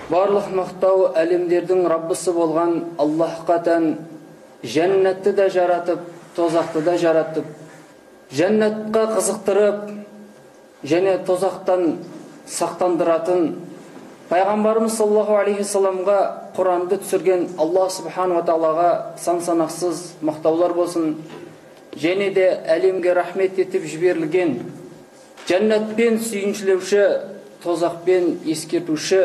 Барлық мақтау әлемдердің Раббысы болған Аллаһқа тән, жәннатты да жаратып, тозақты да жаратып, жәннатқа қызықтырып, және тозақтан сақтандыратын Пайғамбарымыз саллаллаху алейхи вассаламға Құранды түсірген Аллах субханала тағалаға сан санақсыз мақтаулар болсын. Және де әлемге рахмет етіп жіберілген, жәннатпен сүйіншілеуші, тозақпен ескертуші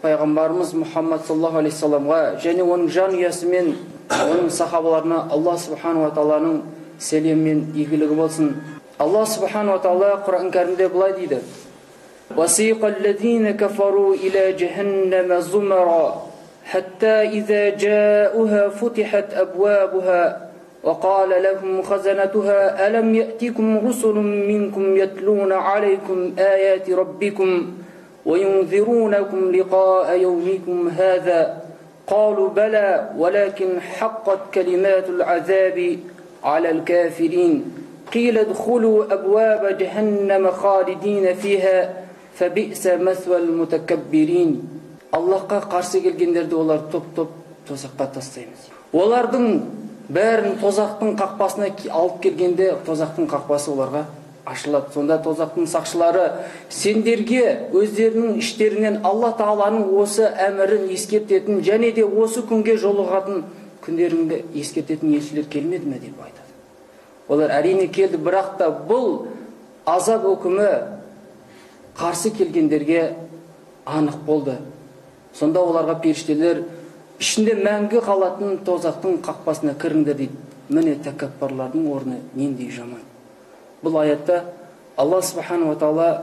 Пайғамбарымыз Мұхаммад саллаллаху алейхи вассаламға және оның жанұясы мен оның сахабаларына Аллах субханала тағаланың сәлемі мен игілігі болсын. Аллах субханала тағала Құран кәрімде былай дейді: وَسِيقَ الَّذِينَ كَفَرُوا إِلَى جَهَنَّمَ زُمَرًا حَتَّى إِذَا جَاءُوهَا فُتِحَتْ أَبْوَابُهَا وَقَالَ لَهُمْ خَزَنَتُهَا أَلَمْ يَأْتِكُمْ رُسُلٌ مِّنكُمْ يَتْلُونَ عَلَيْكُمْ آيَاتِ رَبِّكُمْ وَيُنذِرُونَكُمْ لِقَاءَ يَوْمِكُمْ هَذَا قَالُوا بَلَى وَلَكِنْ حَقَّتْ كَلِمَاتُ الْعَذَابِ عَلَى الْكَافِرِينَ قِيلَ ادْخُلُوا أَبْوَابَ جَهَنَّمَ خَالِدِينَ فِيهَا فَبِئْسَ مَثْوَى الْمُتَكَبِّرِينَ. Аллаһқа қарсы келгендерді олар топ-топ тозаққа тастаймыз. Олардың бәрін тозақтың қақпасына алып келгенде тозақтың қақпасы оларға ашылады. Сонда тозақтың сақшылары сендерге өздерінің іштерінен Алла Тағаланың осы әмірін ескертетін және де осы күнге жолығатын күндеріңді ескертетін елшілер келмеді ме деп айтады. Олар әрине келді, бірақ та бұл азап үкімі қарсы келгендерге анық болды. Сонда оларға періштелер ішінде мәңгі қалатын тозақтың қақпасына кіріңдер дейді. Міне тәкаппарлардың орны нендей жаман. Бұл аятта Алла субханала тағала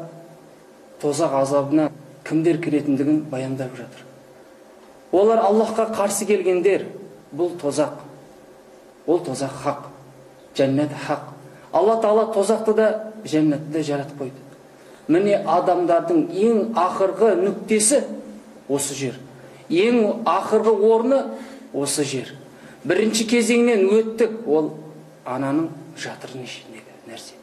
тозақ азабына кімдер кіретіндігін баяндап жатыр. Олар Аллаһқа қарсы келгендер, бұл тозақ. Ол тозақ хақ, жәннат хақ. Алла тағала тозақты да, жәннатты да жаратып қойды. Міне адамдардың ең ақырғы нүктесі осы жер. Ең ақырғы орны осы жер. Бірінші кезеңнен өттік, ол ананың жатырының ішіндегі нәрсе.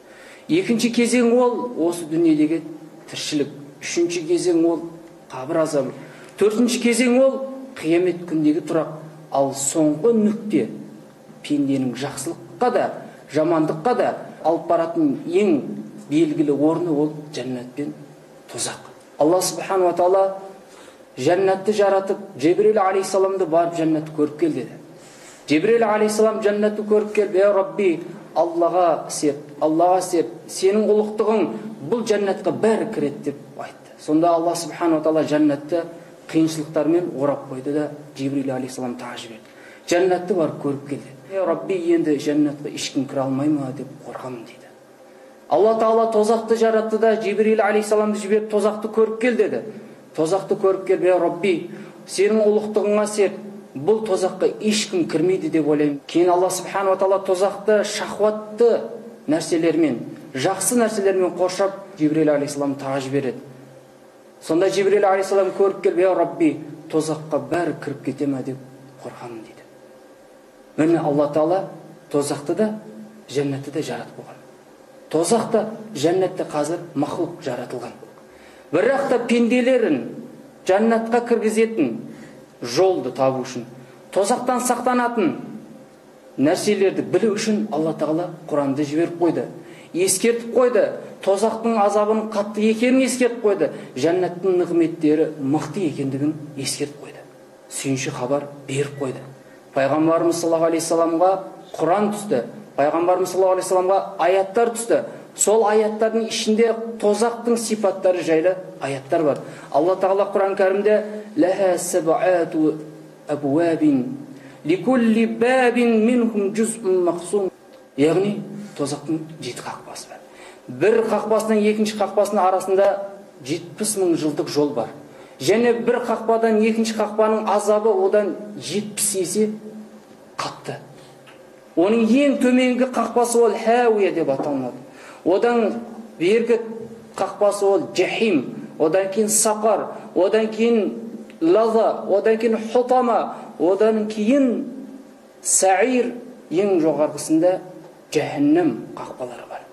Екінші кезең ол осы дүниедегі тіршілік. Үшінші кезең ол қабір азабы. Төртінші кезең ол қиямет күндегі тұрақ. Ал соңғы нүкте пенденің жақсылыққа да, жамандыққа да алып баратын ең белгілі орны ол жәннат пен тозақ. Алла субханала тағала жәннатты жаратып, Жебірел алейхиссаламды барып жәннатты көріп кел деді. Жебірел алейхиссалам жәннатты көріп келіп, «Е Рабби, Аллаға серт, Аллаға серт, сенің ұлықтығың бұл жәннатқа бәрі кіреді» деп айтты. Сонда Алла субханала тағала жәннатты қиыншылықтармен орап қойды да, Жебірел алейхиссалам тағы жіберді. Жәннатты барып көріп келді. «Е Рабби, енді жәннатқа ешкім кіре алмай ма деп қорқамын» дейді. Алла тағала тозақты жаратты да, Жебірел алейхиссаламды жіберіп тозақты көріп кел деді. Тозақты көріп келіп, «Е Рабби, сенің ұлықтығыңа серт, бұл тозаққа ешкім кірмейді деп ойлаймын». Кейін Алла субханала тағала тозақты шахуатты нәрселермен, жақсы нәрселермен қоршап, Жебірел алейхиссалам тағы жібереді. Сонда Жебірел алейхиссалам көріп келіп, «Е Рабби, тозаққа бәрі кіріп кете ме деп қорқамын» дейді. Міне Алла тағала тозақты да, жәннатты да жаратып қойған. Тозақ та, жәннатта қазір мақлұқ жаратылған. Бірақ та пенделерін жәннатқа кіргізетін жолды табу үшін, тозақтан сақтанатын нәрселерді білу үшін Алла тағала Құранды жіберіп қойды. Ескертіп қойды. Тозақтың азабының қатты екенін ескертіп қойды. Жәннаттың нығметтері мықты екендігін ескертіп қойды. Сүйінші хабар беріп қойды. Пайғамбарымыз саллаллаху алейхи вассаламға Құран түсті. Пайғамбарымыз саллаллаху алейхи вассаламға аяттар түсті. Сол аяттардың ішінде тозақтың сипаттары жайлы аяттар бар. Алла тағала Құран кәрімде «Ләхә сәбәату әбуәбин, ликулли бәбин минхум жүз'ун мақсум». Яғни тозақтың 7 қақпасы бар. Бір қақпасынан екінші қақпасының арасында 70 мың жылдық жол бар. Және бір қақпадан екінші қақпаның азабы одан 70 есе қатты. Оның ең төменгі қақпасы ол Хауия деп аталынады. Одан бергі қақпасы ол Жахим, одан кейін Сақар, одан кейін Лаза, одан кейін Хутама, одан кейін Саир, ең жоғарғысында Жаханнам қақпалары бар.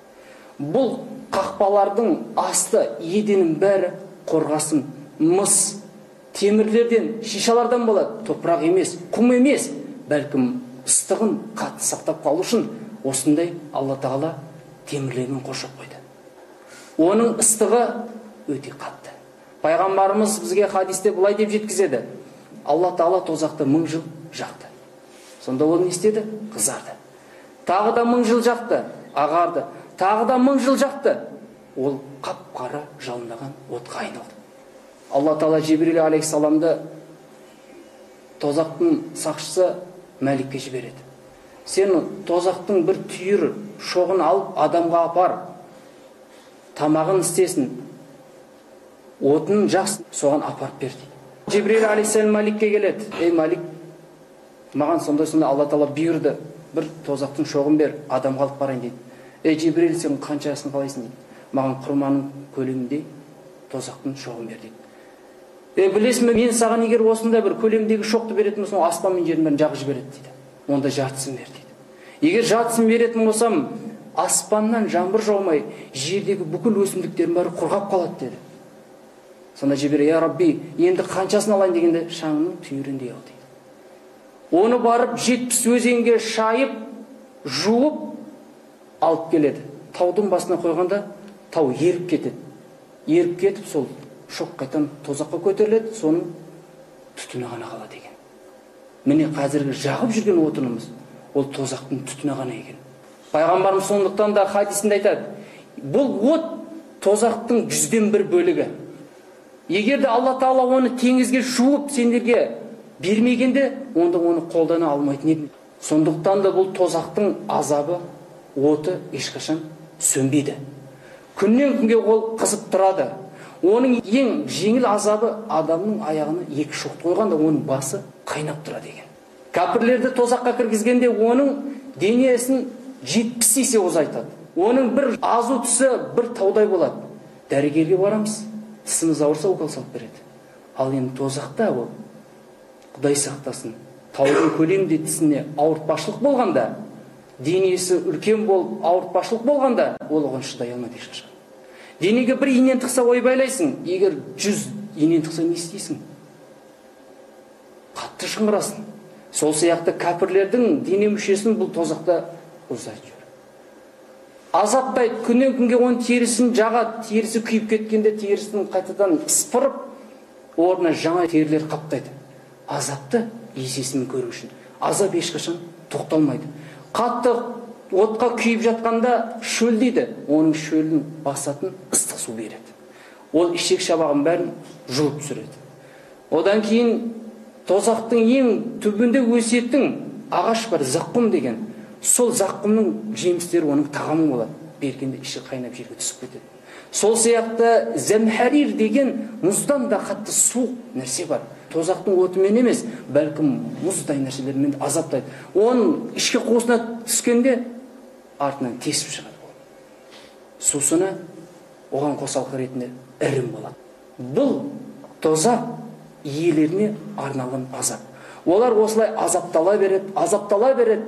Бұл қақпалардың асты еденің бәрі қорғасын, мыс, Темірлерден, шишалардан болады. Топырақ емес, құм емес, бәлкім ыстығын қатты сақтап қалу үшін осындай Алла Тағала темірлермен қоршап қойды. Оның ыстығы өте қатты. Пайғамбарымыз бізге хадисте былай деп жеткізеді: Алла Тағала тозақты 1000 жыл жақты. Сонда ол не істеді? Қызарды. Тағы да 1000 жыл жақты, ағарды. Тағы да 1000 жыл жақты, ол қап-қара жалындаған отқа айналды. Алла Тағала Жебірил алейхиссаламды тозақтың сақшысы Мәликке жібереді. Сен тозақтың бір түйір шоғын алып адамға апар, тамағын істесін, отын жақсы, соған апарып бер дейді. Жебірил алейхиссалам Мәликке келеді. Ей Мәлик, маған сондай-сондай Алла Тағала бұйырды, бір тозақтың шоғын бер, адамға алып барайын дейді. Ей Жебірил, сен қаншасын қалайсың дейді. Маған құрманың көлеміндей тозақтың шоғын бер дейді. Білесің бе, мен саған егер осындай бір көлемдегі шоқты беретін болсам, аспан мен жердің бәрін жағып жібереді дейді. Онда жартысын бер дейді. Егер жартысын беретін болсам, аспаннан жаңбыр жаумай, жердегі бүкіл өсімдіктердің бәрі құрғап қалады деді. Сонда Жебірил, я Рабби, енді қаншасын алайын дегенде, шаңның түйіріндей ал дейді. Оны барып 70 өзенге шайып, жуып алып келеді. Таудың басына қойғанда тау еріп кетеді. Еріп кетіп, сол шоқ қайтан тозаққа көтеріледі, соның түтіні ғана қалады екен. Міне қазіргі жағып жүрген отынымыз ол тозақтың түтіні ғана екен. Пайғамбарымыз сондықтан да хадисінде айтады, бұл от тозақтың 1/100 бөлігі. Егер де Алла Тағала оны теңізге жуып сендерге бермегенде, онда оны қолдана алмайтын еді. Сондықтан да бұл тозақтың азабы, оты ешқашан сөнбейді. Күннен күнге ол қызып тұрады. Оның ең жеңіл азабы адамның аяғына 2 шоқ қойғанда оның басы қайнап тұрады екен. Кәпірлерді тозаққа кіргізгенде оның денесін 70 есе ұзайтады. Оның бір азу тісі бір таудай болады. Дәрігерге барамыз, тісіміз ауырса укол салып береді. Ал енді тозақта ол, Құдай сақтасын, таудың көлемдей тісіне ауыртпашылық болғанда, денесі үлкен болып ауыртпашылық болғанда, ол оған шыдай алмайды ешқашан. Денеге бір инен тықса ойбайлайсың, егер 100 инен тықса не істейсің? Қатты шыңғырасың. Сол сияқты кәпірлердің дене мүшесін бұл тозақта ұзайтып жүр. Азаптайды, күннен күнге оның терісін жағады, терісі күйіп кеткенде терісін қайтадан сыпырып, орнына жаңа терілер қаптайды. Азапты есесімен көру үшін. Азап ешқашан тоқталмайды. Қатты отқа күйіп жатқанда шөлдейді, оның шөлін басатын ыстық су береді. Ол ішек шабағын бәрін жұлып түсіреді. Одан кейін тозақтың ең түбінде өсетін ағаш бар, заққұм деген. Сол заққұмның жемістері оның тағамы болады. Бергенде іші қайнап жерге түсіп кетеді. Сол сияқты зәмхәрир деген мұздан да қатты суық нәрсе бар. Тозақтың отымен емес, бәлкім мұздай нәрселермен азаптайды. Оның ішкі қуысына түскенде артынан тесіп шығады. Сусыны оған қосалқы ретінде ірім болады. Бұл тозақ иелеріне арналған азап. Олар осылай азаптала береді, азаптала береді,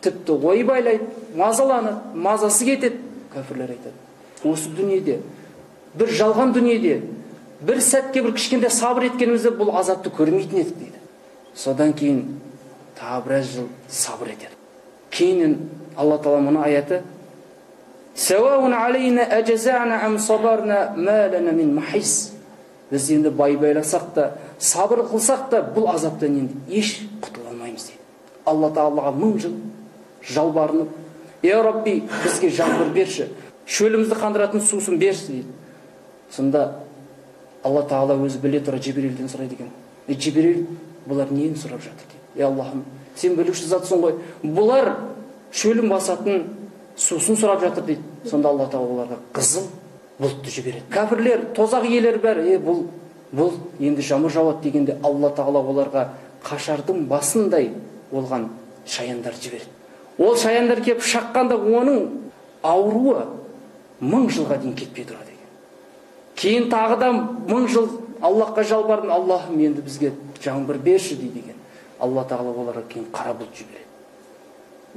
тіпті ойбайлайды, мазаланады, мазасы кетеді. Кәпірлер айтады, осы дүниеде, бір жалған дүниеде, бір сәтке бір кішкентай сабыр еткенімізде бұл азапты көрмейтін едік дейді. Содан кейін тағы біраз жыл сабыр етеді. Кейіннен Алла Тағала мұны аяты: «Сауаун алейна ажазана ам сабарна ма лана мин махис». Біз енді байбайласақ та, сабыр қылсақ та бұл азаптан енді еш құтыла алмаймыз дейді. Алла Тағалаға 1000 жыл жалбарынып, «Е Рабби, бізге жаңбыр берші, шөлімізді қандыратын сусын берші» дейді. Сонда Алла Тағала өзі біле тұра Жебірилден сұрайды екен. Жебірил, бұлар нені сұрап жатыр дейді. Е Аллахым, сен білуші затсың ғой. Бұлар шөлін басатын сусын сұрап жатыр дейді. Сонда Алла Тағала оларға қызыл бұлтты жібереді. Кәпірлер, тозақ иелері бәрі, бұл енді жаңбыр жауады дегенде Алла Тағала оларға қашардың басындай болған шаяндар жібереді. Ол шаяндар келіп шаққанда оның ауруы 1000 жылға дейін кетпей тұрады екен. Кейін тағы да 1000 жыл Аллахқа жалбардым, Аллахым, енді бізге жаңбыр берші дейді екен. Алла Тағала оларға кейін қара бұлт жібереді.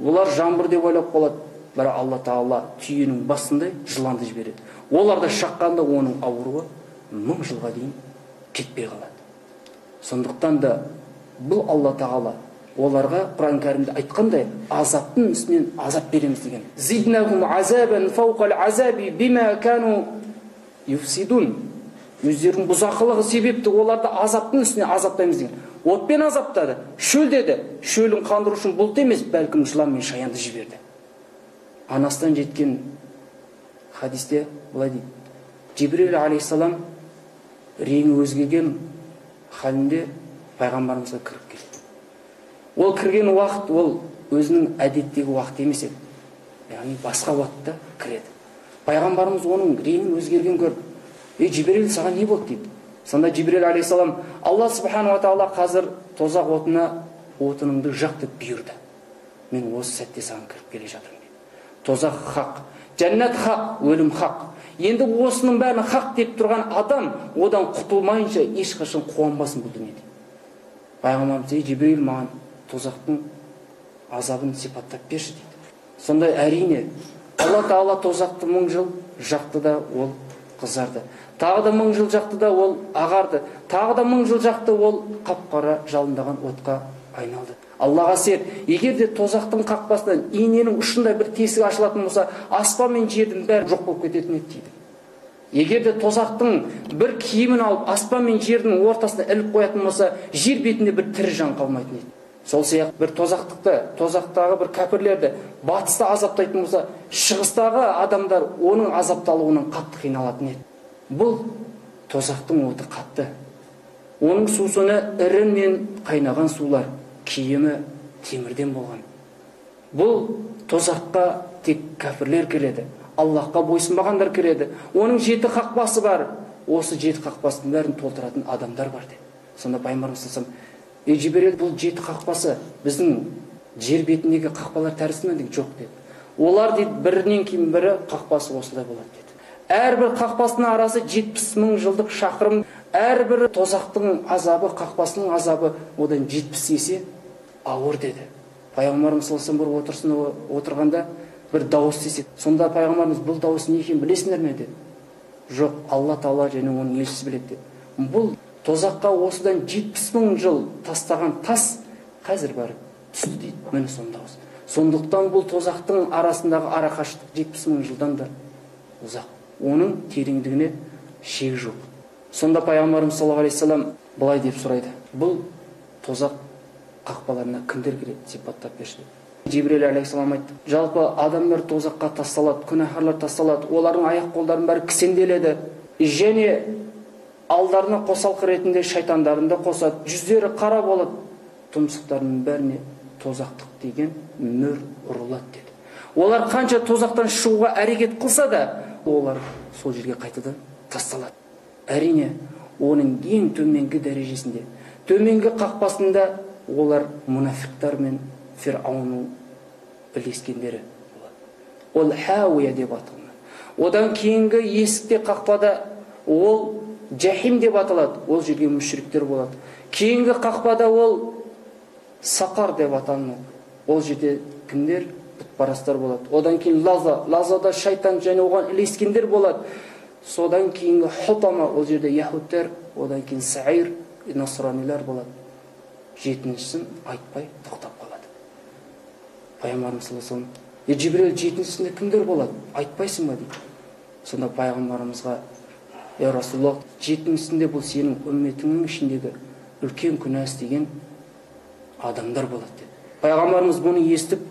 Олар жаңбыр деп ойлап қалады, бірақ Алла Тағала түйенің басындай жыланды жібереді. Олар да шаққанда оның ауруы 1000 жылға дейін кетпей қалады. Сондықтан да бұл Алла Тағала оларға Құран Кәрімде айтқандай, азаптың үстінен азап береміз деген. Зиднахум азабан фауқал азаби бима кану юфсидун. Өздерінің бұзақылығы себепті оларды азаптың үстіне азаптаймыз деген. Отпен азаптады, шөлдеді. Шөлін қандыру үшін бұлт емес, бәлкім жылан мен шаянды жіберді. Анастан жеткен хадисте былай дейді. Жибрил алейхиссалам реңі өзгерген халінде пайғамбарымызға кіріп келді. Ол кірген уақыт, ол өзінің әдеттегі уақыты емес еді. Яғни басқа уақытта кіреді. Пайғамбарымыз оның реңін өзгерген көріп, «Ей, Жибрил, саған не болды?» дейді. Сонда Жибрил алейхиссалам, Алла субханала тағала қазір тозақ отына отыныңды жақ деп бұйырды. Мен осы сәтте саған кіріп келе жатырмын дейді. Тозақ хақ, жәннат хақ, өлім хақ. Енді осының бәрін хақ деп тұрған адам одан құтылмайынша ешқашан қуанбасын бұл дүниеде. Пайғамбарымыз, «Ей, Жибрил, маған тозақтың азабын сипаттап берші» дейді. Сонда әрине Алла Тағала тозақты 1000 жыл жақты да ол қызарды. Тағы да 1000 жыл жақты да ол ағарды. Тағы да 1000 жыл жақты ол қап-қара жалындаған отқа айналды. Аллаға серт, егер де тозақтың қақпасынан иненің ұшында бір тесік ашылатын болса, аспан мен жердің бәрі жоқ болып кететін еді дейді. Егер де тозақтың бір киімін алып, аспан мен жердің ортасына іліп қоятын болса, жер бетінде бір тірі жан қалмайтын еді. Сол сияқты бір тозақтықты, тозақтағы бір кәпірлерді батыста азаптайтын болса, шығыстағы адамдар оның азапталуынан қатты қиналатын еді. Бұл тозақтың оты қатты. Оның сусыны ірін мен қайнаған сулар, киімі темірден болған. Бұл тозаққа тек кәпірлер кіреді, Аллахқа бойсынбағандар кіреді. Оның 7 қақпасы бар. Осы 7 қақпасының бәрін толтыратын адамдар бар деді. Сонда пайғамбарымыз саллаллаху алейхи вассалам, Жибрил, бұл 7 қақпасы біздің жер бетіндегі қақпалар тәрізді ме деген? Жоқ деді. Олар дейді бірінен кейін бірі қақпасы осылай болады деді. Әрбір қақпасының арасы 70 000 жылдық шақырым. Әрбір тозақтың азабы, қақпасының азабы одан 70 есе ауыр деді. Пайғамбарымыз саллаллаху алейхи вассалам бір отырсын отырғанда бір дауыс естіді. Сонда пайғамбарымыз, бұл дауыс не екенін білесіңдер ме деді. Жоқ, Алла Тағала және оның елшісі біледі деді. Бұл тозаққа осыдан 70 000 жыл тастаған тас қазір барып түсті дейді. Міне сонда дауыс. Сондықтан бұл тозақтың арасындағы арақашықтық 70 000 жылдан да ұзақ. Оның тереңдігіне шек жоқ. Сонда пайғамбарымыз саллаллаху алейхи вассалам былай деп сұрайды. Бұл тозақ қақпаларына кімдер кіреді, сипаттап берші деп. Жибрил алейхиссалам айтты. Жалпы адамдар тозаққа тасталады, күнәһарлар тасталады, олардың аяқ қолдарының бәрі кісенделеді. Және алдарына қосалқы ретінде шайтандарын да қосады, жүздері қара болады, тұмсықтарының бәріне тозақтық деген мөр ұрылады деді. Олар қанша тозақтан шығуға әрекет қылса да, олар сол жерге қайтадан тасталады. Әрине, оның ең төменгі дәрежесінде, төменгі қақпасында олар мұнафиқтар мен Фирауның бірлескендері болады. Ол Хауия деп аталады. Одан кейінгі есікте қақпада ол Жахим деп аталады. Ол жерге мүшриктер болады. Кейінгі қақпада ол Сақар деп аталады. Ол жерде кімдер? Бұтпарастар болады. Одан кейін Лаза, Лазада шайтан және оған ілескендер болады. Содан кейінгі Хутама, ол жерде яһудтер, одан кейін Саир, насранилар болады. 7-шісін айтпай тоқтап қалады. Пайғамбарымыз саллаллаху алейхи вассалам, Жибрил, 7-шісінде кімдер болады? Айтпайсың ба дейді. Сонда пайғамбарымызға, «Е Расулаллах, 7-шісінде бұл сенің үмметіңнің ішіндегі үлкен күнә істеген адамдар болады» деді. Пайғамбарымыз бұны естіп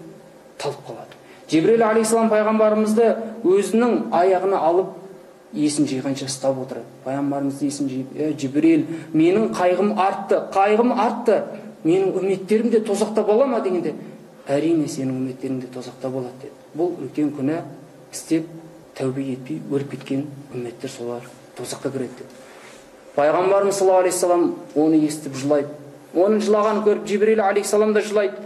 талып қалады. Жибрил алейхиссалам пайғамбарымызды өзінің аяғына алып есін жиғанша ұстап отырады. Пайғамбарымыз есін жиып, «Е Жибрил, менің қайғым артты, қайғым артты, менің үмметтерім де тозақта бола ма?» дегенде, әрине сенің үмметтерің де тозақта болады деді. Бұл үлкен күнә істеп тәубе етпей өліп кеткен үмметтер солар тозаққа кіреді деді. Пайғамбарымыз саллаллаху алейхи вассалам оны естіп жылайды. Оның жылағанын көріп Жибрил алейхиссалам да жылайды.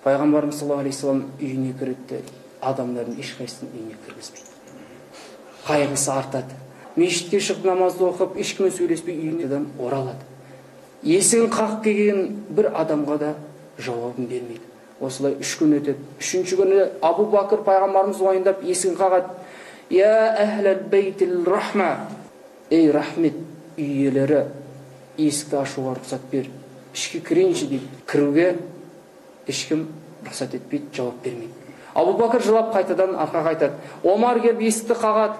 Пайғамбарымыз саллаллаху алейхи вассалам үйіне кіреді де, адамдардың ешқайсысын үйіне кіргізбейді. Қайғысы артады. Мешітке шығып намазды оқып, ешкіммен сөйлеспей үйіне оралады. Есігін қағып келген бір адамға да жауабын бермейді. Осылай 3 күн өтеді. 3-ші күні Абу Бәкір пайғамбарымыз уайымдап есігін қағады. Я әхләл бейтил рахма, ей рахмет үй иелері, Есікті ашуға рұқсат бер, ішке кірейінші дейді. Кіруге ешкім рұқсат етпейді, жауап бермейді. Абу Бәкір жылап қайтадан арқа қайтады. Омар келіп есікті қағады,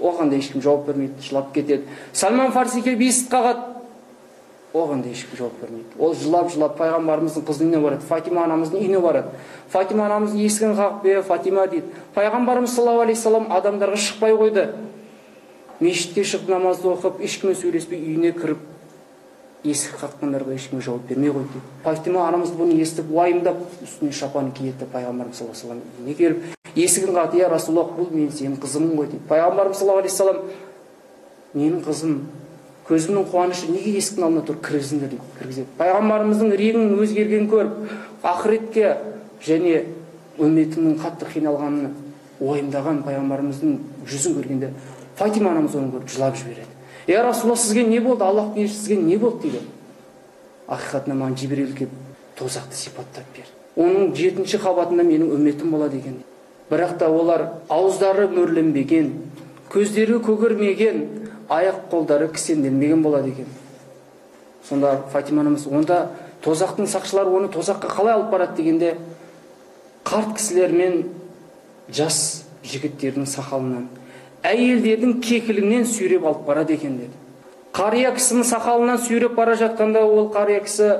оған да ешкім жауап бермейді, жылап кетеді. Салман Фарси келіп есікті қағады, оған да ешкім жауап бермейді. Ол жылап-жылап пайғамбарымыздың қызының үйіне барады, Фатима анамыздың үйіне барады. Фатима анамыздың есігін қағып, «Е, Фатима», дейді. Пайғамбарымыз саллаллаху алейхи вассалам адамдарға шықпай қойды. Мешітке шығып намазды оқып, ешкіммен сөйлеспей үйіне кіріп, есік қаққандарға ешкім жауап бермей қойды дейді. Фатима анамыз бұны естіп, уайымдап, үстіне шапан киеді. Пайғамбарымыз саллаллаху алейхи вассалам үйіне келіп, есігін қағады, «Я Расулаллах, бұл мен сенің қызымын ғой», дейді. Пайғамбарымыз саллаллаху алейхи вассалам, «Менің қызым, көзімнің қуанышы, неге есіктің алдына тұр, кіргізіңдер», дейді. Кіргізеді. Пайғамбарымыздың реңінің өзгергенін көріп, ақыретке және үмметінің қатты қиналғанын уайымдаған пайғамбарымыздың жүзін көргенде Фатима анамыз оны көріп жылап жібереді. «Я Расулаллах, сізге не болды? Аллахтың елшісі, сізге не болды?» дейді. Ақиқатында маған Жибрил келіп тозақты сипаттап берді. Оның 7-ші қабатында менің үмметім болады екен. Бірақ та олар ауыздары мөрленбеген, көздері көгермеген, аяқ қолдары кісенделмеген болады екен. Сонда Фатима анамыз, онда тозақтың сақшылары оны тозаққа қалай алып барады дегенде, қарт кісілер мен жас жігіттердің сақалынан, әйелдердің кекілінен сүйреп алып барады екен деді. Қария кісінің сақалынан сүйреп бара жатқанда ол қария кісі,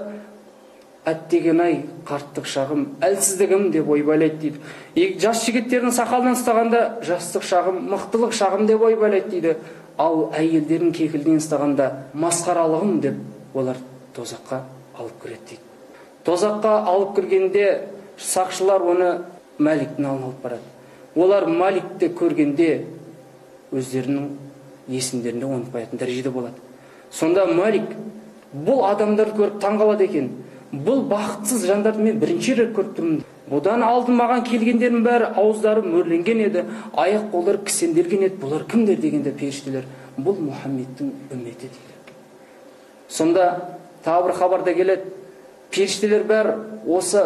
әттеген-ай, қарттық шағым, әлсіздігім деп ойбайлайды дейді. Жас жігіттердің сақалынан ұстағанда жастық шағым, мықтылық шағым деп ойбайлайды дейді. Ал әйелдердің кекілінен ұстағанда масқаралығым деп олар тозаққа алып кіреді дейді. Тозаққа алып кіргенде сақшылар оны Мәликтің алдына алып барады. Олар Мәликті көргенде өздерінің есімдерінде ұмытпайтын дәрежеде болады. Сонда Мәлик бұл адамдарды көріп таңғалады екен. Бұл бақытсыз жандарды мен бірінші рет көріп тұрмын. Бұдан алдын маған келгендердің бәрі ауыздары мөрленген еді, аяқ қолдары кісенделген еді. Бұлар кімдер дегенде періштелер, бұл Мұхаммедтің үмметі дейді. Сонда тағы бір хабарда келеді, періштелер бәрі осы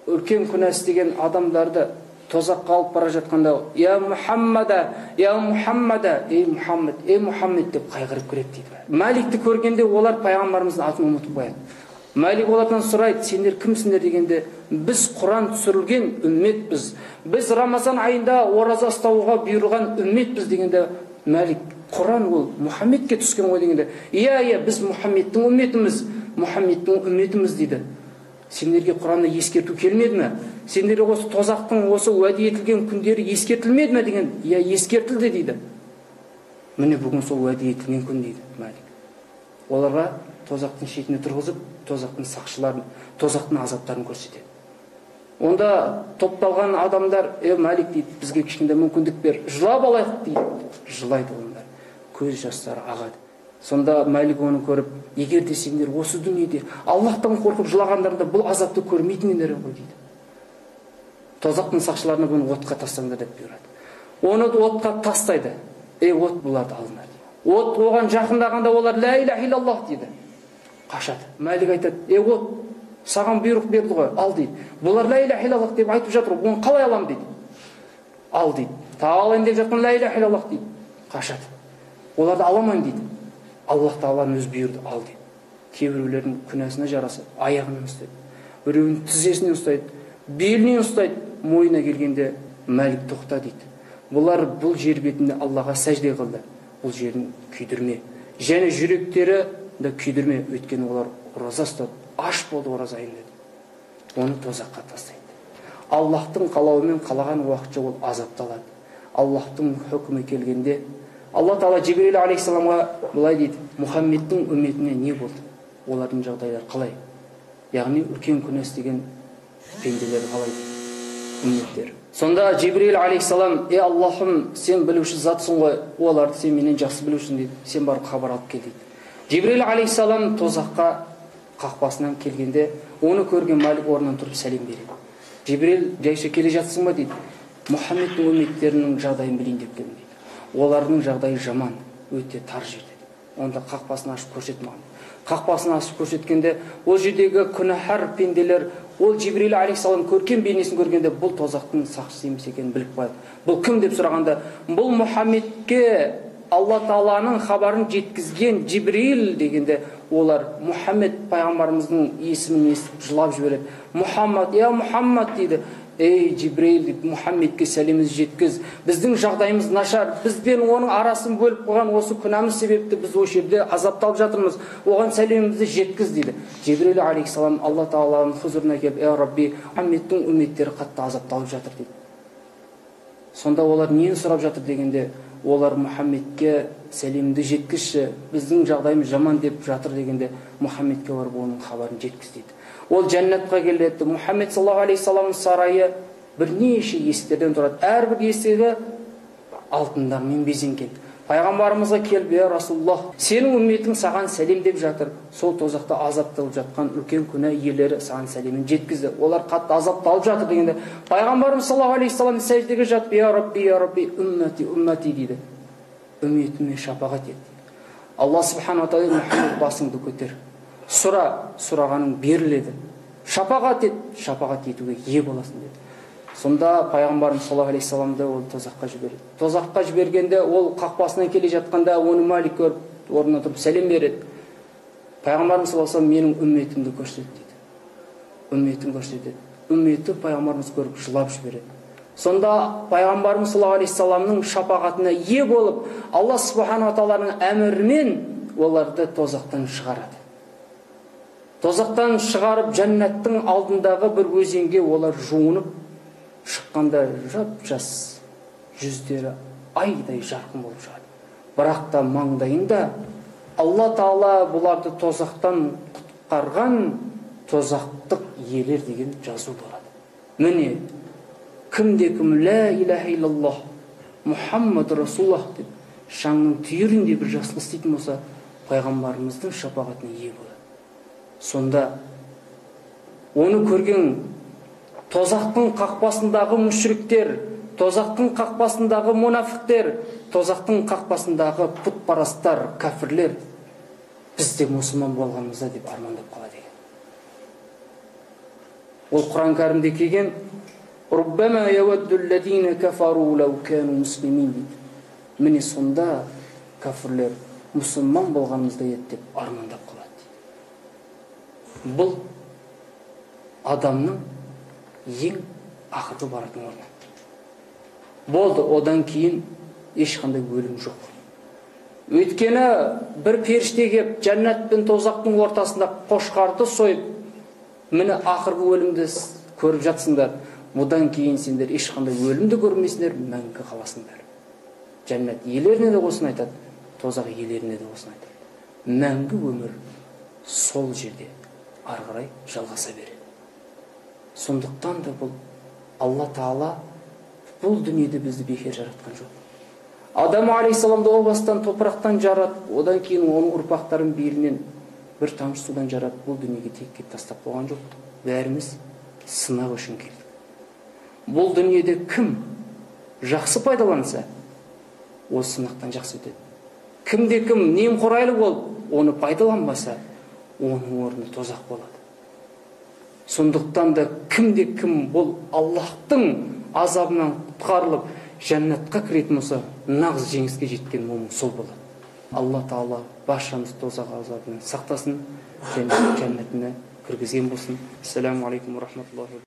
үлкен күнә істеген адамдарды тозаққа алып бара жатқанда, «Я Мұхаммада, я Мұхаммада, ей Мұхаммед, ей Мұхаммед» деп қайғырып кіреді дейді. Мәликті көргенде олар пайғамбарымыздың атын ұмытып қояды. Мәлик олардан сұрайды, сендер кімсіңдер дегенде, біз Құран түсірілген үмметпіз, біз Рамазан айында ораза ұстауға бұйырған үмметпіз дегенде, Мәлик, Құран ол Мұхаммедке түскен ғой дегенде, иә, иә, біз Мұхаммедтің үмметіміз, Мұхаммедтің үмметіміз дейді. Сендерге Құранда ескерту келмеді ме? Сендерге осы тозақтың осы уәде етілген күндері ескертілмеді ме деген, иә, ескертілді дейді. Міне бүгін сол уәде етілген күн дейді Мәлик. Оларға тозақтың шетіне тұрғызып, тозақтың сақшыларын, тозақтың азаптарын көрсетеді. Онда топталған адамдар, Мәлик дейді, бізге кішкентай мүмкіндік бер, жылап алайық дейді. Жылайды олар, көз жастары ағады. Сонда Мәлик оны көріп, егер де сендер осы дүниеде Аллахтан қорқып жылағандарында бұл азапты көрмейтін едіңдер ғой дейді. Тозақтың сақшыларына бұны отқа тастаңдар деп бұйырады. Оны отқа тастайды. Ей, от бұларды алыңдар дейді. От оған жақындағанда олар лә иләһә иллаллах дейді. Қашады. Мәлик айтады, ей от, саған бұйрық берді ғой, ал дейді. Бұлар лә иләһә иллаллах деп айтып жатыр, оны қалай алам дейді. Ал дейді. Тағы алайын деп жатқан лә иләһә иллаллах дейді. Қашады. Оларды аламаймын дейді. Аллах тағаланың өзі бұйырды, ал дейді. Кейбіреулердің күнәсіне жараса аяғынан ұстайды, біреуінің тізесінен ұстайды, белінен ұстайды. Мойнына келгенде Мәлик тоқта дейді. Бұлар бұл жер бетінде Аллаға сәжде қылды. Бұл жерін күйдірме. Және жүректері де күйдірме, өйткені олар ораза ұстады, аш болды ораза айында. Оны тозаққа тастайды. Аллахтың қалауымен қалаған уақытша ол азапталады. Аллахтың үкімі келгенде Алла тағала Жибрил алейхиссаламға былай дейді: Мұхаммедтің үмметіне не болды? Олардың жағдайлары қалай? Яғни үлкен күнә істеген пенделер қалай? Үмметтер. Сонда Жибрил алейхиссалам, "Ей Аллахым, сен білуші затсың ғой, оларды сен менен жақсы білушің" дейді. Сен барып хабар алып кел дейді. Жибрил алейхиссалам тозаққа қақпасынан келгенде, оны көрген Мәлик орнынан тұрып сәлем береді. Жибрил, жайша келе жатсың ба дейді. Мұхаммедтің үмметтерінің жағдайын білейін деп келдім дейді. Олардың жағдайы жаман, өте тар жерде. Онда қақпасын ашып көрсет маған. Қақпасын ашып көрсеткенде, ол жердегі күнәһар пенделер, ол Жибрил алейхиссалам көркен бейнесін көргенде, бұл тозақтың сақшысы емес екенін біліп қояды. Бұл кім деп сұрағанда, бұл Мұхаммедке Алла Тағаланың хабарын жеткізген Жибрил дегенде, олар Мұхаммед пайғамбарымыздың есімін естіп жылап жібереді. Мұхаммад, я Мұхаммад дейді. Ей, Жибрил дейді, Мұхаммедке сәлемімізді жеткіз. Біздің жағдайымыз нашар. Бізбен оның арасын бөліп қойған осы күнәміз себепті біз осы жерде азапталып жатырмыз. Оған сәлемімізді жеткіз дейді. Жибрил алейхиссалам Алла Тағаланың хузурына келіп, «Ей Рабби, Мұхаммедтің үмметтері қатты азапталып жатыр» дейді. Сонда олар нені сұрап жатыр дегенде, олар Мұхаммедке сәлемді жеткізші, біздің жағдайымыз жаман деп жатыр дегенде, Мұхаммедке барып оның хабарын жеткіз дейді. Ол жәннатқа келеді. Мұхаммед саллаллаху алейхи вассаламның сарайы бірнеше есіктерден тұрады. Әрбір есігі алтындармен безенген. Пайғамбарымызға келіп, «Я Расулаллах, сенің үмметің саған сәлем деп жатыр. Сол тозақта азапталып жатқан үлкен күнә иелері саған сәлемін жеткізді. Олар қатты азапталып жатыр» дегенде, пайғамбарымыз саллаллаху алейхи вассалам сәждеге жатып, «Я Рабби, я Рабби, үммети, үммети» дейді. Үмметіме шапағат ет. Алла субхана тағала, Мұхаммед, басыңды көтер. Сұра, сұрағаның беріледі. Шапағат ет, шапағат етуге ие боласың деді. Сонда пайғамбарымыз саллаллаху алейхи вассаламды ол тозаққа жібереді. Тозаққа жібергенде ол қақпасынан келе жатқанда оны Малик көріп, орнынан тұрып сәлем береді. Пайғамбарымыз саллаллаху алейхи вассалам менің үмметімді көрсет дейді. Үмметін көрсетеді. Үмметі пайғамбарымыз көріп жылап жібереді. Сонда пайғамбарымыз саллаллаху алейхи вассаламның шапағатына ие болып, Алла субханала тағаланың әмірімен оларды тозақтан шығарады. Тозақтан шығарып, жәннаттың алдындағы бір өзенге олар жуынып шыққанда жап-жас, жүздері айдай жарқын болып шығады. Бірақ та маңдайында Алла Тағала бұларды тозақтан құтқарған тозақтық иелер деген жазу болады. Міне, кімде кім ла илаха иллаллах Мұхаммад Расулаллах деп шаңның түйіріндей бір жақсылық істейтін болса, пайғамбарымыздың шапағатына ие болады. Сонда оны көрген тозақтың қақпасындағы мүшриктер, тозақтың қақпасындағы мұнафиқтер, тозақтың қақпасындағы пұтпарастар, кәфірлер біз де мұсылман болғанымызда деп армандап қалады екен. Ол Құран кәрімде келген «Руббама явадду аллазина кафару лау кану муслимин» дейді. Міне сонда кәфірлер мұсылман болғанымызда еді деп армандап қалады дейді. Бұл адамның ең ақырғы баратын орны. Болды, одан кейін ешқандай өлім жоқ. Өйткені бір періште кеп жәннат пен тозақтың ортасында қошқарды сойып, міне ақырғы өлімді көріп жатсыңдар. Бұдан кейін сендер ешқандай өлімді көрмейсіңдер, мәңгі қаласыңдар. Жәннат иелеріне де осыны айтады, тозақ иелеріне де осыны айтады. Мәңгі өмір сол жерде ары қарай жалғаса береді. Сондықтан да бұл Алла Тағала бұл дүниеде бізді бекер жаратқан жоқ. Адам алейхиссаламды о бастан топырақтан жаратып, одан кейін оның ұрпақтарын белінен бір тамшы судан жаратып, бұл дүниеге текке тастап қойған жоқ. Бәріміз сынақ үшін келдік. Бұл дүниеде кім жақсы пайдаланса, ол сынақтан жақсы өтеді. Кімде кім немқұрайлы болып, оны пайдаланбаса, оның орны тозақ болады. Сондықтан да кімде кім бұл Аллахтың азабынан құтқарылып, жәннатқа кіретін болса, нағыз жеңіске жеткен момын сол болады. Алла Тағала баршамызды тозақ азабынан сақтасын және жәннатына кіргізген болсын. Ассаламу алейкум ва рахматуллахи.